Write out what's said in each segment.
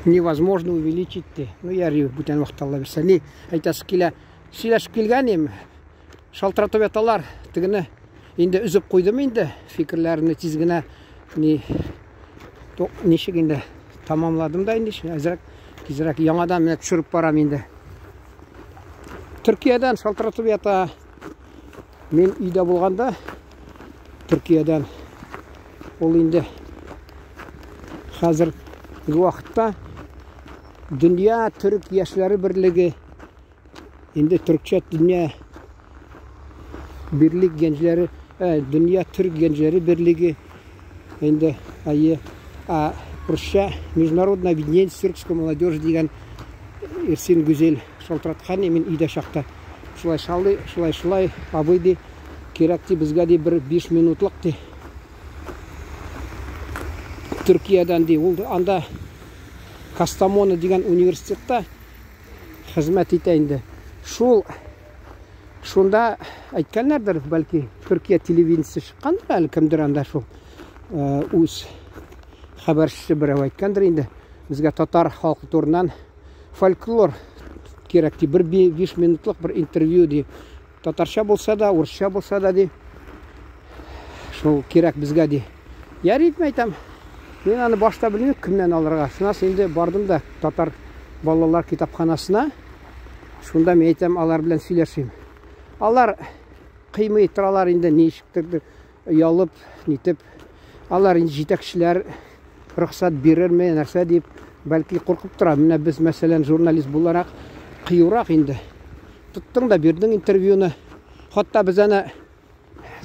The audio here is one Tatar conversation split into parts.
Невозможно увеличить ди. Ну, ярый, бүтән вакытта Алла бирсә. Ни әйтәсе килә? Сөйләшеп килгән идем. Шалтыратып яталар. Тегене инде өзеп куйдым инде. Фикерләрне тиз генә ни ничек инде тамамладым да инде. Әзрәк тизрәк яңадан менә төшереп барам инде. Төркиядән шалтыратып ята. Мин өйдә булганда Төркиядән ул инде хәзерге вакытта Дөнья төрек яшьләре берлеге инде төркчә дөнья бирлек генҗләре э, дөнья төрек генҗләре берлеге инде әйе а русча международное объединение тюркской молодежи дигән Ирсин Гүзел шалтыраткан мин өйдә чакта. Шулай шалый, шулай шулай, абый ди, кирәк ди безгә ди бер 5 минутлык ди. Төркиядән ди, ул анда Кастамоны дигән университетта хезмәт итә инде. Шул шунда әйткәннәрдер, бәлки Төркия телевидениесе чыккандыр әле кемдер анда шул э, үз хәбәрчесе берәү әйткәндер инде. Безгә татар халкы турыннан фольклор кирәк ди. Бер 5 минутлык бер интервью ди. Татарча булса да, урысча булса да ди. Шул кирәк безгә ди. Ярый дип әйтәм. Мин аны башта белмим кемнән алырга. Шуннан соң инде бардым да татар балалар китапханасына. Шунда мин әйтәм, алар белән сөйләшим. Алар кыймый торалар инде ничектер оялып, нитеп. Алар инде җитәкчеләр рөхсәт бирерме, нәрсә дип, бәлки куркып тора. Менә без, мәсәлән, журналист буларак кыюрак инде. Тоттың да бирдең интервьюны. Хатта без аны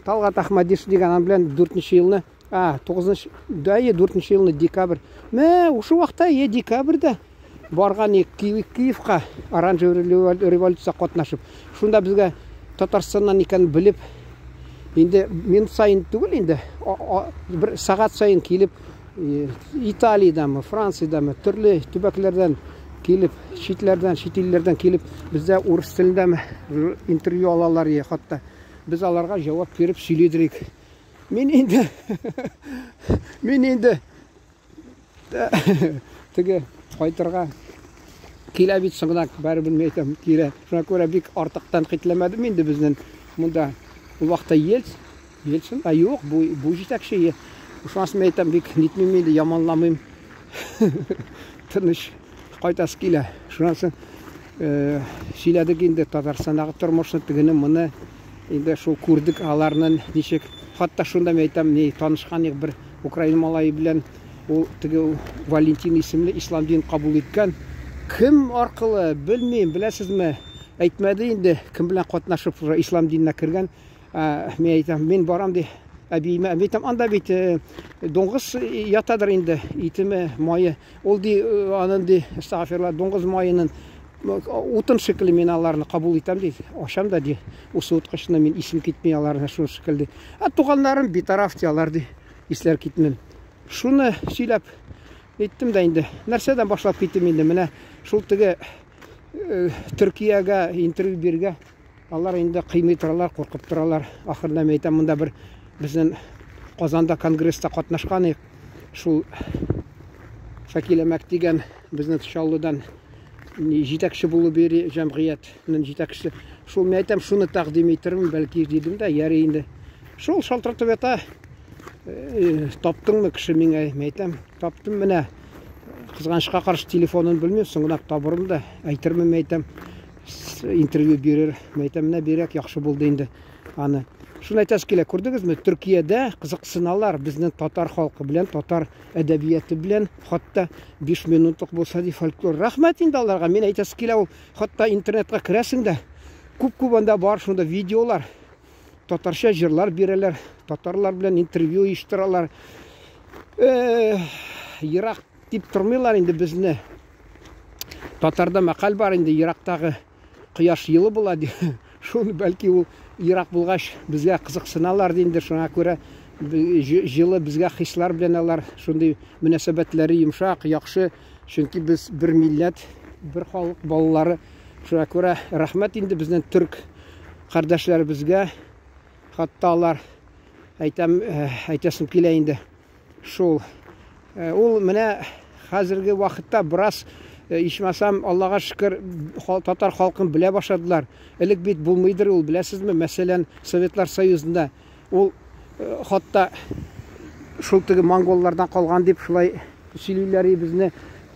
Талгат Ахмадиш дигән ан белән 4 елны, а, 9 да, 4 елны декабрь. Мә, ушы вакытта, е, декабрьдә барган Киевка оранжевый революция катнашып. Шунда безгә Татарстаннан икәнен белеп, инде минут сайын түгел инде, бер сәгать сайын килеп, Италиядәме, Франциядәме, төрле төбәкләрдән килеп, читләрдән, чит илләрдән килеп, бездә урыс телендәме интервью алалар, хатта без аларга җавап биреп сөйлидерик. Мин инде мин инде теге кайтырга килә бит соңынан барыбер мин әйтәм килә. Шуңа күрә бик артык тәнкыйтьләмәдем инде безнең монда ул вакытта Ельц, Ельцин, а юк, бу бу җитәкче. Шуңа мин әйтәм бик нитмим инде, яманламыйм. Тыныч кайтасы килә. Шуннан соң э, сөйләдек инде Татарстандагы тормышны, тегене, моны. Инде шул күрдек аларның ничек. Хатта шунда мин әйтәм, ни танышкан идек бер украин малае белән. Ул теге Валентин исемле ислам динен кабул иткән. Кем аркылы, белмим, беләсезме? Әйтмәде инде, кем белән катнашып ислам диненә кергән. Мин әйтәм, мин барам ди әбиемә. Мин әйтәм, анда бит э, дуңгыз ятадыр инде, итеме, мае. Ул ди, э, анын ди, әстәгъфирулла, дуңгыз маенын утын шикелле мин аларны кабул итәм ди. Ашам да ди. Ул суыткычны мин исем китми аларны шул шикелле. Ә туганнарым битараф ди алар ди. Исләр китми. Шуны сөйләп әйттем дә инде. Нәрсәдән башлап киттем инде? Менә шул теге э, Төркиягә интервью биргә алар инде кыймый торалар, куркып торалар. Ахырында мин әйтәм, монда бер безнең Казанда конгресста катнашкан идек. Шул Шакил Әмәк дигән безнең Чаллыдан җитәкче булып йөри, җәмгыятьнең җитәкчесе. Шул мин әйтәм, шуны тәкъдим итермен, бәлки дидем дә, ярый инде. Шул шалтыратып ята, э, таптыңмы кеше миңа, мин әйтәм, таптым менә. Кызганычка каршы телефонын белмим, соңынак табырмын да, әйтермен, мин әйтәм, интервью бирер. Мин әйтәм, менә бирәк яхшы булды инде аны. Шуны әйтәсе килә, күрдегезме, Төркиядә кызыксыналар безнең татар халкы белән, татар әдәбияты белән, хатта 5 минутлык булса ди фольклор. Рәхмәт инде аларга. Мин әйтәсе килә, ул хатта интернетка керәсең дә, күп-күп анда бар шунда видеолар. Татарча җырлар бирәләр, татарлар белән интервью оештыралар. Э, ерак дип тормыйлар инде безне. Татарда мәкаль бар инде, ерактагы кояш елы була ди. Шул бәлки ул ерак булгач безгә кызыксыналар ди инде, шуңа күрә җылы безгә хислар белән алар шундый мөнәсәбәтләре йомшак, яхшы, чөнки без бер милләт, бер халык балалары. Шуңа күрә рәхмәт инде безнең төрк кардәшләребезгә. Хатта алар әйтәм, э, әйтәсем килә инде. Шул. Э, ул менә Хәзерге вакытта бераз, ичмасам, Аллага шөкер, татар халкын белә башладылар. Элек бит булмыйдыр ул, беләсезме? Мәсәлән, Советлар Союзында ул хатта шул теге монголлардан калган дип шулай сөйлиләр безне.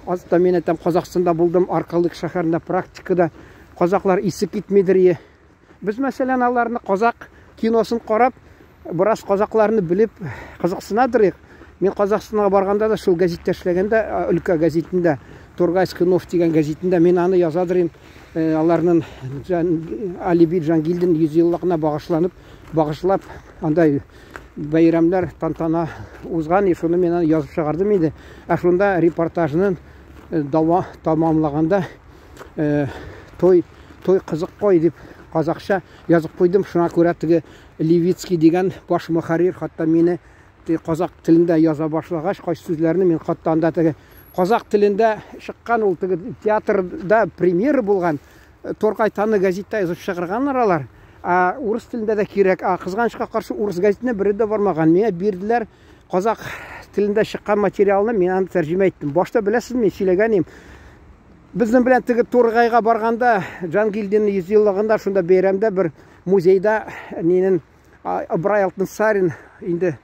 Азда мин әйтәм, Казахстанда булдым, Аркалык шәһәрендә практикада казаклар исе китмидер. Без, мәсәлән, аларны казак киносын карап, бераз казакларны белеп кызыксынадыр. Мин Казахстанга барганда да шул гәзиттә эшләгәндә, өлкә гәзитендә, Тургайский нов дигән гәзитендә мин аны язадыр идем. Аларның Алиби Джангилдин 100 еллыгына багышланып, багышлап, анда бәйрәмнәр, тантана узган, и шуны мин аны язып чыгардым инде. Ә шунда репортажны дава тамамлаганда той той кызык кой дип казакча язып куйдым. Шуңа күрә теге Левицкий дигән баш мөхәррир хатта мине казак телендә яза башлагач, кайсы сүзләрне мин хатта анда теге казак телендә чыккан ул теге театрда премьера булган Торгай таны гәзиттә язып чыгарганнар алар. Ә урыс телендә дә кирәк. Ә кызганычка каршы урыс гәзитенә бере дә бармаган. Миңа бирделәр казак телендә чыккан материалны, мин аны тәрҗемә иттем. Башта беләсез, мин сөйләгән идем. Безнең белән теге Тургайга барганда, Джангилдинның 100 еллыгында шунда бәйрәмдә бер музейда нинен Ыбрай Алтынсарин инде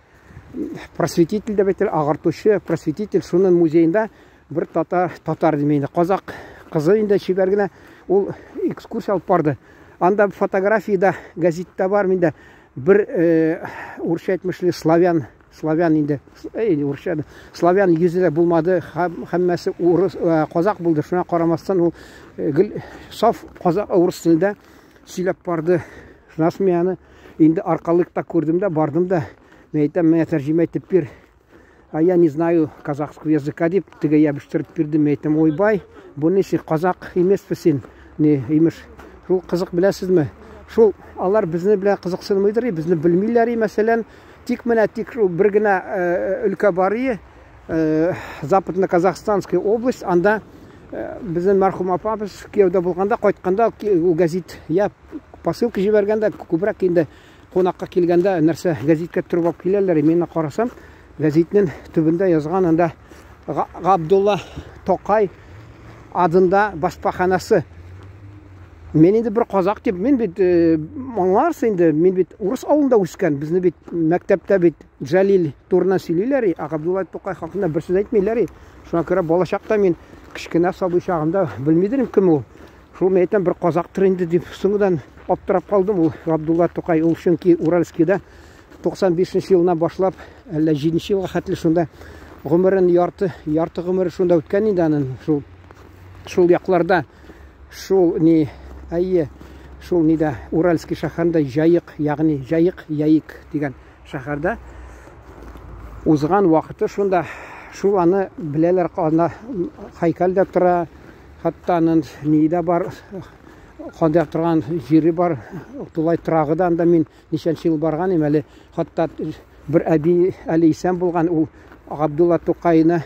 просветитель дип әйтелә, агартучы, просветитель, шуның музеенда бер татар, татар димей инде, казак кызы инде чибәр генә, ул экскурсия алып барды. Анда фотографиядә, газетта бар миндә бер урысча әйтмешли славян, славян инде, урысча, славян йөзе дә булмады, һәммәсе урыс, казак булды. Шуңа карамастан ул гел саф казак урыс телендә сөйләп барды. Шуннан соң мин аны инде аркалыкта күрдем дә, бардым да, мин әйтәм, миңа тәрҗемә итеп бир. А я не знаю казахского языка дип, теге ябыштырып бирде. Мин әйтәм, ойбай, бу ни син казак имесме син? Не, имеш. Шул кызык беләсезме? Шул алар безне белән кызыксынмыйдыр, безне белмиләр, мәсәлән, тик менә тик шул бер генә өлкә бар, Западно-Казахстанская область, анда безнең мәрхүм апабыз кияүдә булганда, кайтканда ул гәзит я посылка җибәргәндә, күбрәк инде кунакка килгәндә нәрсә гәзиткә төреп алып киләләр. Мин карасам, гәзитнең төбендә язган анда Габдулла Токай адында баспаханасы. Мин инде бер казак дип, мин бит аңларсың инде, мин бит урыс авылында үскән, безне бит мәктәптә бит Җәлил турында сөйлиләр, ә Габдулла Тукай хакында бер сүз әйтмиләр. Шуңа күрә балачакта мин кечкенә сабый чагымда белмидер кем ул. Шул мин әйтәм, бер казактыр инде дип, соңыннан аптырап калдым. Ул Габдулла Тукай, ул чөнки Уральскийда 95 елыннан башлап, әллә 7 елга хәтле шунда гомерен ярты, ярты гомере шунда үткән инде аның, шул шул якларда, шул ни, әйе, шул нидә, Уральский шәһәрендә Җаек, ягъни Җаек, Яик дигән шәһәрдә узган вакыты шунда, шул аны беләләр, анда һәйкәл дә тора, хәтта аның ни дә бар, кандай торган җире бар, тулай торагы да анда мин ничәнче ел барган идем әле, хәтта бер әби әле исән булган, ул Габдулла Тукайны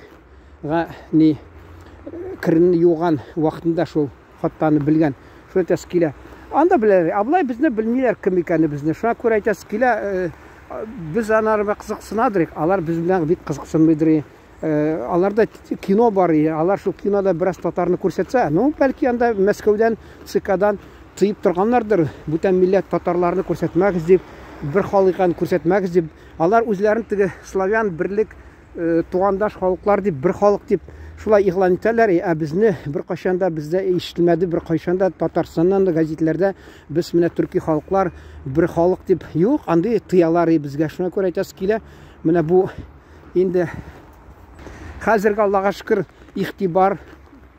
ни керен юган вакытында шул хәтта аны белгән. Шул әйтәсе килә. Анда беләләр. Ә болай безне белмиләр кем икәнне безне. Шуңа күрә әйтәсе килә, без анар белән кызыксынадыр, алар без белән бик кызыксынмыйдыр. Аларда кино бар, алар шул кинода бераз татарны күрсәтсә, ну, бәлки анда Мәскәүдән, ЦКдан тыеп торганнардыр, бүтән милләт татарларны күрсәтмәгез дип, бер халыкны күрсәтмәгез дип. Алар үзләрен теге славян берлек, тугандаш халыклар дип, бер халык дип шулай игълан итәләр, ә безне беркайчан да бездә ишетелмәде, беркайчан да Татарстаннан да гәзитләрдә без менә төрки халыклар бер халык дип юк, андый тыялар безгә. Шуңа күрә әйтәсе килә, менә бу инде хәзерге Аллага шөкер игътибар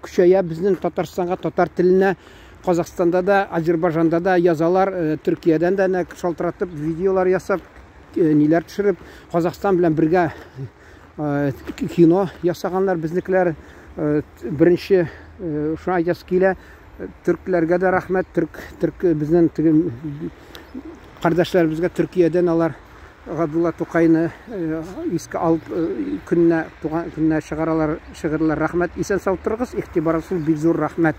көчәя безнең Татарстанга, татар теленә. Казахстанда да, Азербайҗанда да язалар, Төркиядән дә нәкъ шалтыратып, видеолар ясап, ниләр төшереп, Казахстан белән бергә кино ясаганнар безнекеләр. Беренче шуңа әйтәсе килә, төркләргә дә рәхмәт, төрк, төрк безнең теге кардәшләребезгә Төркиядән алар Габдулла Тукайны искә алып көненә, туган көненә чыгаралар, шигырьләр. Рәхмәт, исән сау торыгыз, игътибарыгыз өчен бик зур рәхмәт.